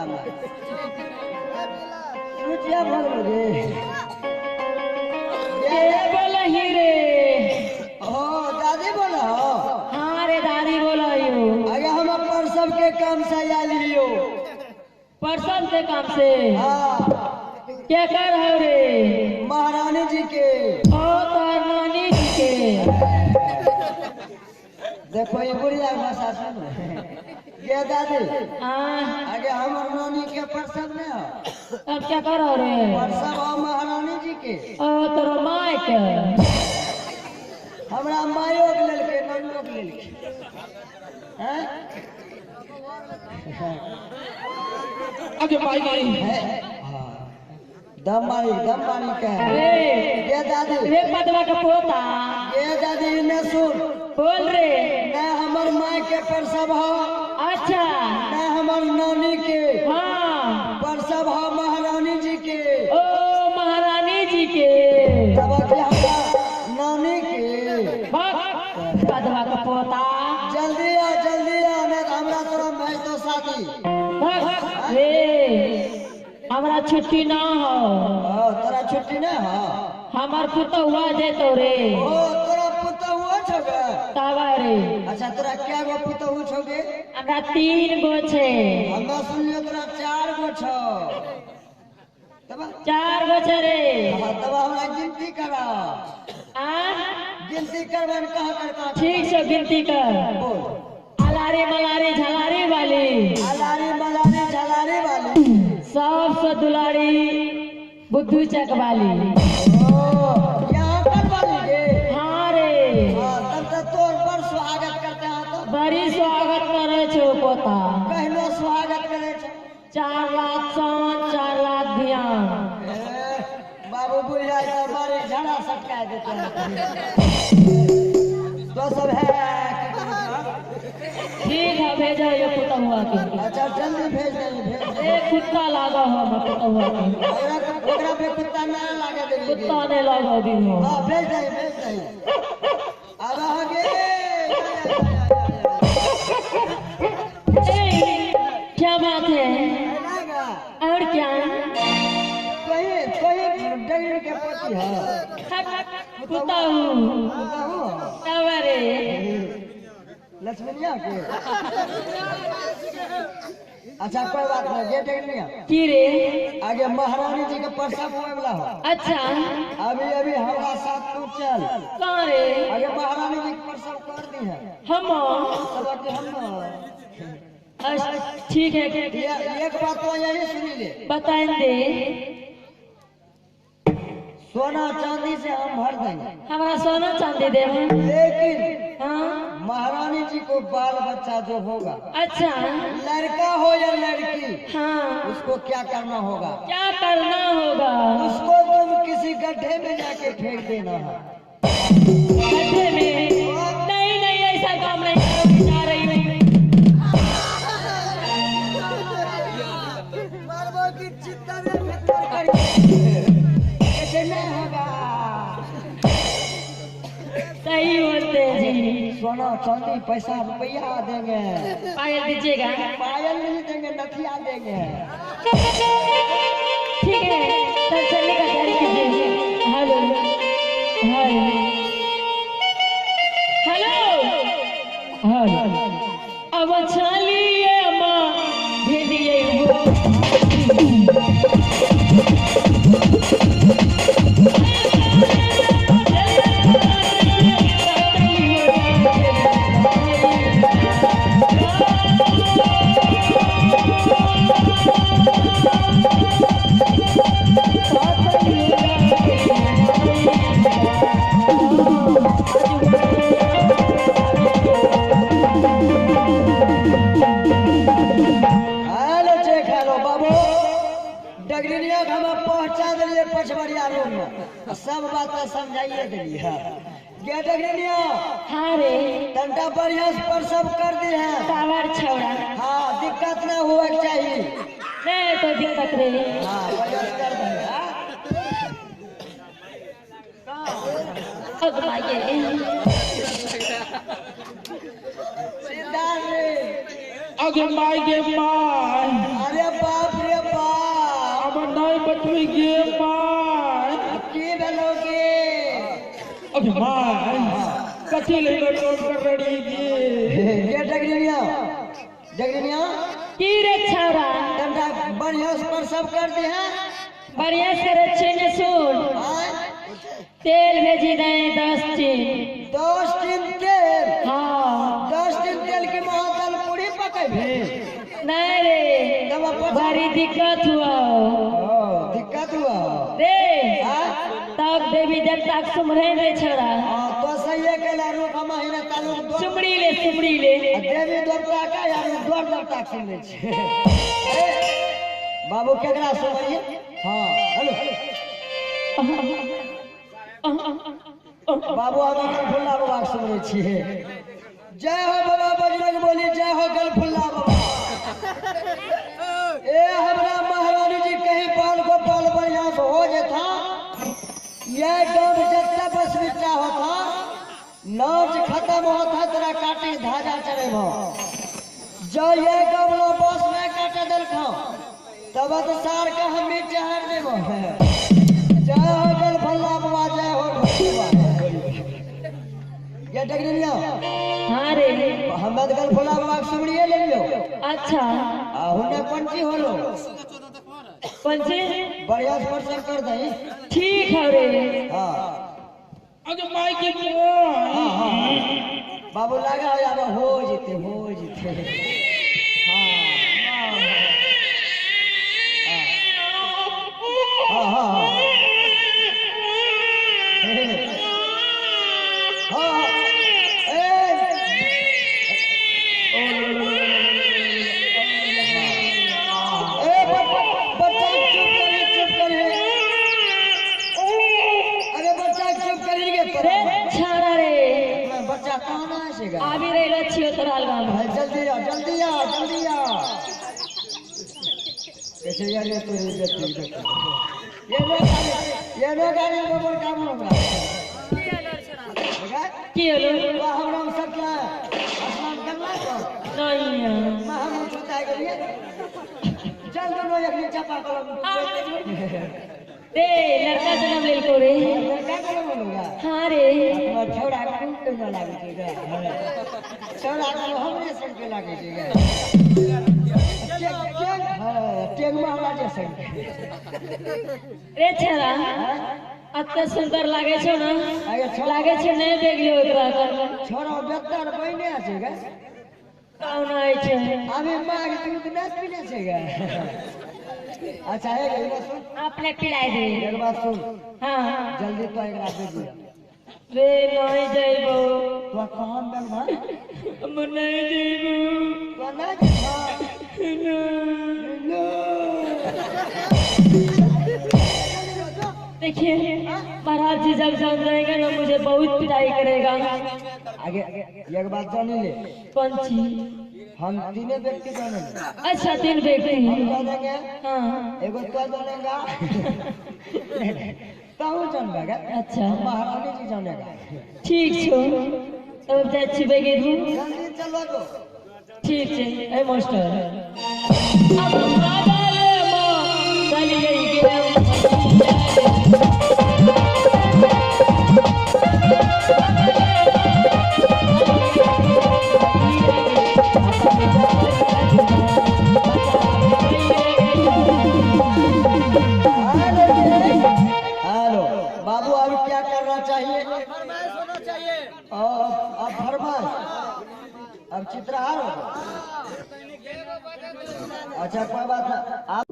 में सुचिया बोल रे के बोलही रे? ओ दादी बोला हो। हाँ रे दादी बोलहियो। अगे हम अपन सबके काम से आयल हियो। परसम के काम से? हाँ। क्या कर हो रे? महारानी जी के। ओ तोहर नानी जी के। देखो ये बुढ़िया भाषा सुन ये दादी। हाँ। आगे हमर नानी के प्रसव नहीं हो। तब क्या कर हो रे? प्रसव हो महारानी जी के। ओ तोरो my के। हमरा मायो के लेलके नानियो के लेलके। हैं? आगे माई गई। हाँ। दम मारी के। रे ये दादी। रे पदवा का पोता। ये दादी ने सुन। बोल रे। न हमर माय के प्रसव हो। अच्छा। न हमर नानी के। हाँ। प्रसव हो महारानी जी के। ओ महारानी जी के। तब के हमरा नानी के। पदवा का पोता। जल्दी आ नहीं हमरा तोरा भेज दो शादी। रे हमरा छुट्टी ना हो। ओ तोरा छुट्टी ना हो? हमर पुतहुआ जेतो रे। ओ तोरा पुतहुआ छगे? तबा रे। अच्छा तोरा क्या गो पुतहु छगे? हमरा 3 गो छे। हमरा सुनलियो तोरा 4 गो छो। तबा 4 गो छे रे। हां तबा हमरा गिनती करा। आ गिनती करबन कहां कर कहां? ठीक से गिनती कर। बोल। अलारी मलारी झलारी वाली। अलारी मलारी झलारी वाली। सबसे दुलारी बुद्धू चक वाली। ओ यहाँ कर वाली गे? हाँ रे। हाँ तब तो तोर पर स्वागत करते हैं तो। बड़ी स्वागत करे छो पोता। कहलो स्वागत करे छो। 4 लाख सोन 4 लाख ध्यान। बाबू बुढ़िया तो बड़ी झड़ा सटका देते हैं। तो सब है। ठीक है भेजो ये पुतहुआ के। अच्छा जल्दी भेज दे। एक कुत्ता लागा हो हम पुतहुआ के। ओकरा पे कुत्ता ना लागे दे। कुत्ता नहीं लागा दी हो। हां भेज दे। अब आगे। क्या बात है? और क्या? कहीं कहीं डगरी के पति है। पुतहु। पुतहु। तब रे। लक्ष्मणिया के। अच्छा कोई बात नहीं ये डगरिया। की रे? आगे महारानी जी के प्रसव होए वाला हो। अच्छा। अभी अभी हमरा साथ तू चल। कहाँ रे? आगे महारानी जी के प्रसव कर दी है। हम? तब के हम। ठीक है। एक बात तो यही सुनी ले। बताएं दे। सोना चांदी से हम भर देंगे। हमारा सोना चांदी दे। लेकिन हाँ महारानी जी को बाल बच्चा जो होगा। अच्छा। लड़का हो या लड़की। हाँ। उसको क्या करना होगा? क्या करना होगा? उसको तुम किसी गड्ढे में जाके फेंक देना है। गड्ढे में? नहीं नहीं ऐसा काम नहीं करोगी, जा रही हूँ। की चिंता में भीतर कैसे नहीं होगा। सही बोलते हैं जी। सोना चांदी पैसा रुपया देंगे। पायल दीजिएगा? पायल नहीं देंगे, नथिया देंगे। ठीक है तब चलने का तैयारी कीजिए। Hello hello hello hello. अब चलिए माँ भेजिए वो। पछबरिया रूम में सब बात समझाइए दिली है। डगरिया। हाँ रे। तंटा बढ़िया पर सब कर दी है। टावर छौड़ा। हाँ दिक्कत ना हुआ चाहिए। नहीं तो दिक्कत रे। हाँ बढ़िया कर दी। अब आइए। सीधा रे। अगे माई गे माई। अरे बाप। बटवी गे my की भेलो गे अगे my कथी ले टोन कर रही गे गे डगरिनिया डगरिनिया की रे छौरा तनटा बढ़िया से पर सब कर दे हैं बढ़िया से करे छे ने सुन तेल भेजी दे 10 टीन 10 टीन तेल। हाँ 10 टीन तेल के महादाल पूरी पकेबी नहीं रे भारी दिक्कत हुआ। दिक्कत हुआ रे तब देवी देवता के सुमरे रे छौरा। हां तो सही है केला रुक महीना तालुक सुमड़ी ले सुमड़ी ले देवी देवता का यार द्वार देवता के सुनै छै। बाबू केकरा सुमरिए। हां हेलो बाबू हम गलफुल्ला बाबा के सुनै छियै। जय हो बाबा बजरंग बोली जय हो गलफुल्ला बाबा। ए हमरा महारानी जी कहीं बाल गोपाल बढ़िया से हो जेता ये गांव जत्ता बस बिचा होता नाच खत्म होता तेरा काटी धाजा चढ़ेबो जो ये गांव लो बस में काटे देलखो तब तो सार का हम भी जहर देबो। जय हो गलफुल्ला बाबा जय हो ये डगरी लियो। हां रे हम तो गलफुल्ला बाबा के सुमड़िए ले लियो। अच्छा आ हुने पंची होलो पंची बढ़िया से प्रसंग कर दई ठीक है रे। हां अगे माई के हां हां बाबू लागा हो जाबो हो जेते हो जेते। हां हां हां हां हां ए ए बच्चा चुप करी चुप करी। अरे बच्चा चुप करी गे रे छाड़ा रे बच्चा कहाँ आसेगा आबि रहलो छियो तोरा गांव। भाई जल्दी आ जल्दी आ जल्दी आ। कैसे यार ये तो ये नो गाड़ी गोबर काम हमरा की होलो वाह हमरा सब क्या स्नान करला तो नहीं मैं हम छुता गेलिए चल दोनों एक चापा कलम रे लड़का जन्म लेलको रे। लड़का जन्म होगा। हां रे छौड़ा खूब केना लागै छै गे छौड़ा के हमरे संग के लागै छै गे टेंगमा हमरा जे संग रे छौड़ा अत्ते सुंदर लागे छौ ना लागे छै नहीं देखलियो एकरा छौड़ा बेहतर बहिने छै गे कौन आइ छै अभी माँ के दूध नहीं पीने छै गे। अच्छा है एक बात सुन अपने पिलाई दे एक बात सुन। हां जल्दी तो एकरा भेजिए रे नहीं जाइबो तो कहां बेल भाई हम नहीं जाइबो तो नहीं जेबो नो। देखिए महाराज जी जब जान जाएंगे ना मुझे बहुत पिटाई करेगा। आगे एक बात जान ले। कौन सी? हम तीनों व्यक्ति जानेंगे। अच्छा 3 व्यक्ति हम जानेंगे। हाँ एगो तो जानेगा तू जानबेगा। अच्छा महारानी जी जानेगा। ठीक छो तब जाइ छी बेगे दू जल्दी चलो तो ठीक छै। ए मास्टर अब मादाले मां चली गई के हेलो बाबू अभी क्या करना चाहिए? फरमाइश होना चाहिए। अब फरमाइश अब चित्रहार हो। अच्छा कोई बात ना आप।